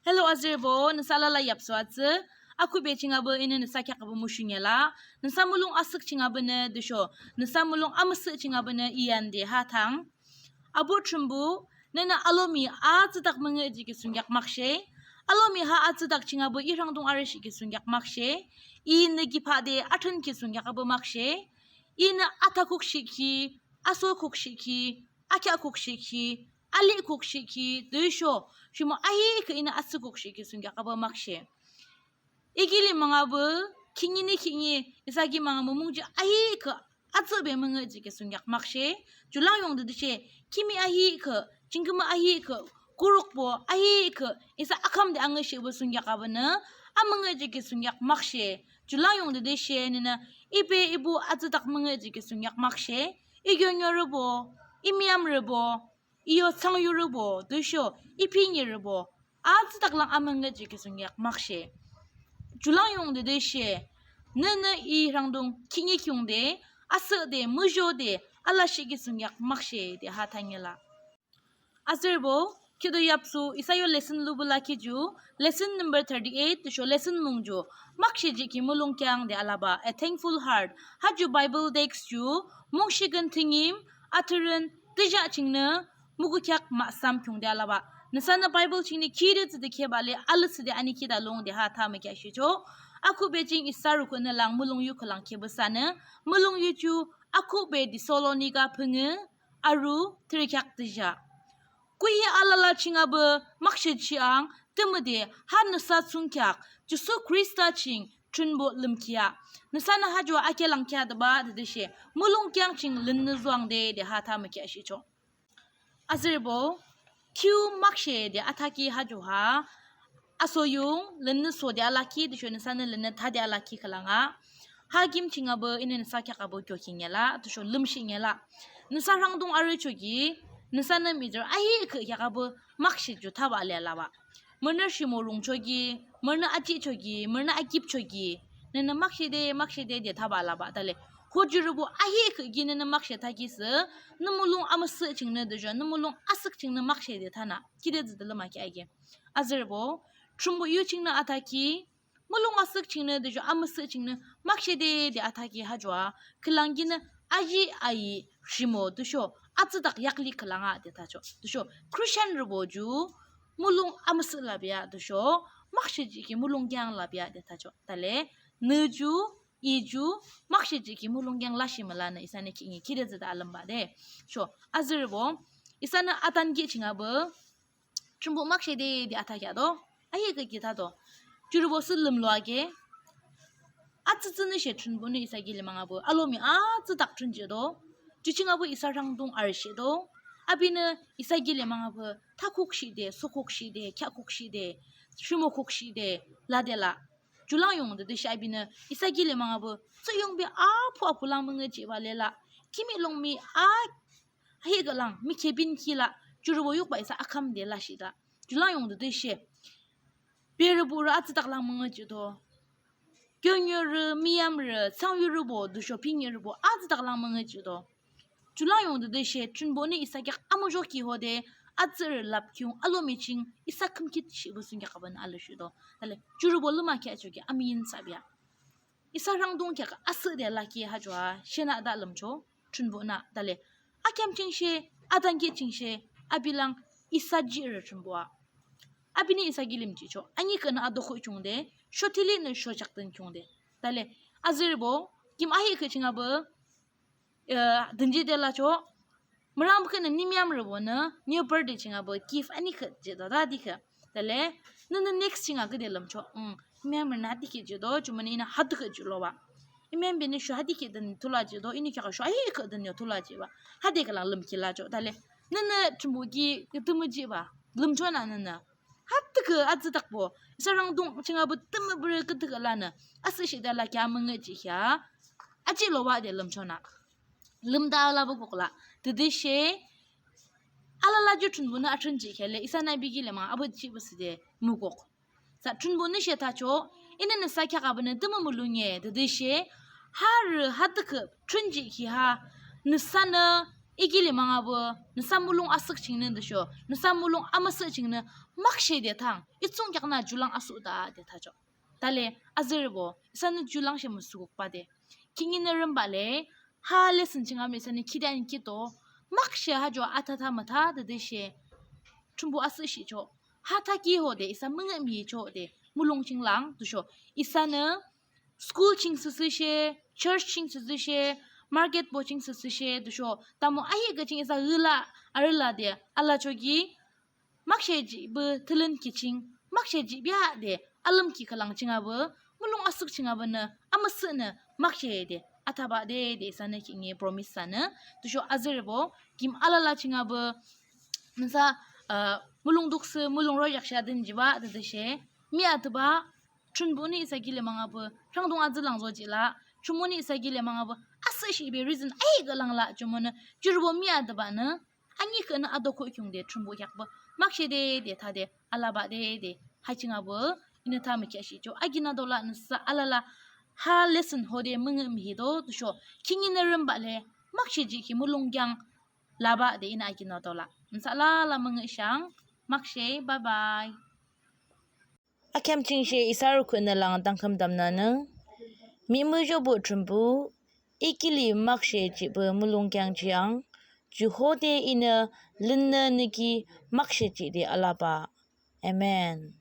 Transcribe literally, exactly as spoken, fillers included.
Hello azürübo, nüsa alala yapsu atsü. Akhuhbe ching abo inü nüsa kheak abo mushunyela. Nüsa mulong asük ching abonü tüsho nüsa mulong amüsüh ching abonü iyande ha thang. Abo Thrünpuh, nünü alomi atsüdak müngühjihkhi thsungkheak makshe. Alomi ha atsüdak ching abo I rhangdung arüshihkhi thsungkheak makshe. Inü kibade athrünkhi thsungkheak abo makshe. Inü athakukshihkhi, asokukshihkhi, akheahkukshihkhi, alihkukshihkhi tüsho rhimo ahihkhüh inü atsükukshihkhi thsungkheak abo makshe. I kilim mangabah, khihni ni khihni isa ki mangabah mungji ahihkhüh atsübe müngühjihkhi thsungkheak makshe. Ju lang yungde tüshe, khihni ahihkhüh, jingkhüm ahihkhüh, kurukbo ahihkhüh isa akhamde angüshihpü thsungkheak abonü amüngühjihkhi thsungkheak makshe. Ju lang yungde tüshe nünü ibe ibuh atsüdak müngühjihkhi thsungkheak makshe. I keoniorübo, I müyamrübo, I yo thsangyurübo tüsho I pinirübo atsüdak lang amüngühjihkhi thsungkheak makshe. Ju lang yungde tüshe nünü I rhangdung khihni khiungde, asühde, muzhode alashihkhi thsungkheak makshe de ha thangela. Azürübo, khihni yapsu isa yo lesson lubah lakhi ju, lesson number thirty-eight tüsho lesson mung ju, Makshejihkhi Mulongkeang de alabah, A Thankful Heart. Ha ju Bible text ju Mungshikin Thüngim, atüren tüjah chingnü mukukheak mahsam khiungde alabah. Nüsanü Bible chingnü khide thsüde khebah le alü thsüde anikhita lungde ha tha mükheahshihchoh. Akhuhbe ching isa rukhühnü lang mulong yu khülang khebah sanü, mulong yu ju Akhuhbe Thessalonika phüngü, aru thürükheak tüjah. Kuhi alala ching abo makshe jihang, tümüde ha nüsa thsungkheak Jisu Khrista ching Thrünpuh lümkhi ah. Nüsanü ha ju akhealang kheahde bah de tüshe, mulongkeang ching lünnü zoangde de ha tha mükheahshihchoh. Azürübo, thiyu makshe de athakhi ha ju ha, aso yung lünnü sode alakhi tüsho nüsanü lünnü thade alakhi khülang ah. Ha kim ching abo inü nüsa kheak abo kyo khingela tüsho lümshingela. Nüsa rhangdung arüchoki, nüsanü mihtsürü ahihkhüh kheak abo makshe ju thabah le alabah. Mürünü rhimo rungchoki, mürünü ajihchoki, mürünü akipchoki, nünü makshede, makshede de thabah labah. Tale, hojurübo ahihkhüh ki nünü makshe thakhi sü, nü mulong amüsüh chingnü tüsho nü mulong asük chingnü makshede thanü khide thsüde lümakheahkhi. Azürübo, Thrünpuh yu chingnü athakhi, mulong asük chingnü tüsho amüsüh chingnü makshede de athakhi ha ju a, khülang kinü aji ayi rhimo tüsho atsüdak yakli khülang ah de thachoh. Tüsho Christianrübo ju mulong amüsüh lapü ah tüsho makshejihkhi mulongkeang lapü ah de thachoh. Tale, nü ju, I ju, makshejihkhi mulongkeang lashih mülanü isanü khihni khide thsüde alümbah de. Sho, azürübo, isanü atanki ching abo Thrünpuh makshede de athakheado, ahihkhüh ki thado. Jurübo sü lümlo ake. Atsütsünüshe Thrünpuhnü isa kilim mangabah alomi atsüdak thrünjihdo. Ju ching abo isa rhangdung arüshihdo. Apinü isa kilim mangabah thakukshihde, sokukshihde, kheahkukshihde, rhimokukshihde lade la. Ju lang yungde tüshe apinü isa kilim mangabah tsühyungbe aphu aphu lang müngühjihbah le la. Khimih lungmi a ahihkhüh lang mükhebinkhi la, jurübo yukbah isa akhamde lashihde. Ju lang yungde tüshe, berübuhrü atsüdak lang müngühjihdo. Keoniorü, müyamrü, thsangyurübo tüsho pinirübo atsüdak lang müngühjihdo. Ju lang yungde tüshe Thrünpuhnü isa kheak amuzhokhi hode atsührü lap khiung alomi ching isa khümkhitshihpü thsungkheak abanü alashihdo. Tale, jurübo lümakheahchoki amüyinsahpü ah. Isa rhangdung kheak asühde lakhi ha ju a shenü de lümchoh, Thrünpuhnü tale. Akheam chingshe, atanki chingshe, api lang isa jihrü Thrünpuh ah. Apinü isa kilim jihchoh, anikhühnü adokhüh khiungde, shothili nü shojakdün khiungde. Tale, azürübo, kim ahihkhüh ching abo, eh, dünjide lachoh, mürangpü kheaknü nimyamrübonü new birthday ching abo gift anikhüh jihdo de adikhüh. Tale, nünü next ching a küde lümchoh, mm, nimyamrünü adikhi jihdo, jumonü inü hadükhüh jihlo bah. Nimyambenü sho hadikhi dün thula jihdo, inü kheak a sho ahihkhüh dün yo thula jihbah. Hade khülang lümkhi lachoh. Tale, nünü Thrünpuh ki tümü jihbah, lümchonü nünü. Hadükhüh atsüdakbo, isa rhangdung ching abo tümü bürü küdükhüh lanü asühshihde lakhi amüngühjihkhi a, ajihlo bah de lümchonü. Lümde alabah kukla. Tütüshe, alala ju Thrünpuhnü athrünjihkhi le, isanü api kilim mangabah jihbah thsüde mukuk. Sa Thrünpuhnü she thachoh, inü nüsa kheak abanü tümü mulong e, tütüshe, harü hadükhüh thrünjihkhi ha, nüsanü I kilim angabah nüsa mulong asük chingnü tüsho nüsa mulong amüsüh chingnü makshe de tang. I thsungkheaknü ju lang asühde thachoh. Tüle azürübo, isanü ju lang she müsukukbah de, khihninü rümbah le, ha lesson ching amüi isanü khide anikhido, makshe ha ju athata mütha de de she Thrünpuh asühshihchoh. Ha thakhi hode isa müngühmühichoh de mulong ching lang tüsho isanü school ching süsüshe, church ching süsüshe, marketbo ching süsüshe tüsho tümü ahihkhüh ching isa yüla arüla de alachoki, makshe jihbah thülünkhi ching makshe jihbah de alümkhi khülang ching abah, mulong asük ching abah nü amüsühnü makshe de athabah de de isanü khihni promise thsünü. Tüsho azürübo, kim alala ching abah nüsa, uh, mulong duksü mulong royak she adünjihbah de de she, mihade bah, Thrünpuhnü isa kilim angabah rhangdung atsü lang zojihlah. Jumonü isa kilim angabah asühshihbe reason ahihkhüh lang lah. Jumonü jurübo mihade bahnü anikhühnü adokhüh khiungde Thrünpuh kheakbah makshe de de thade alabah de de ha ching abah inü tümü kheahshihchoh. Akinü dola nüsa alala ha lesson hode müngühmühido tüsho khihninü rümbah le makshe jihkhi mulong kheang labah de inü akinü dola. Nüsa alala müngühshang, makshe, bye bye. Akheam chingshe isa rukhühnü lang dangkhümtamnüanü, mihmuzhobuh Thrünpuh, I kilim makshe jihbah mulong kheang jihang, ju hode inü lünnü nü ki makshe jihde alabah. Amen.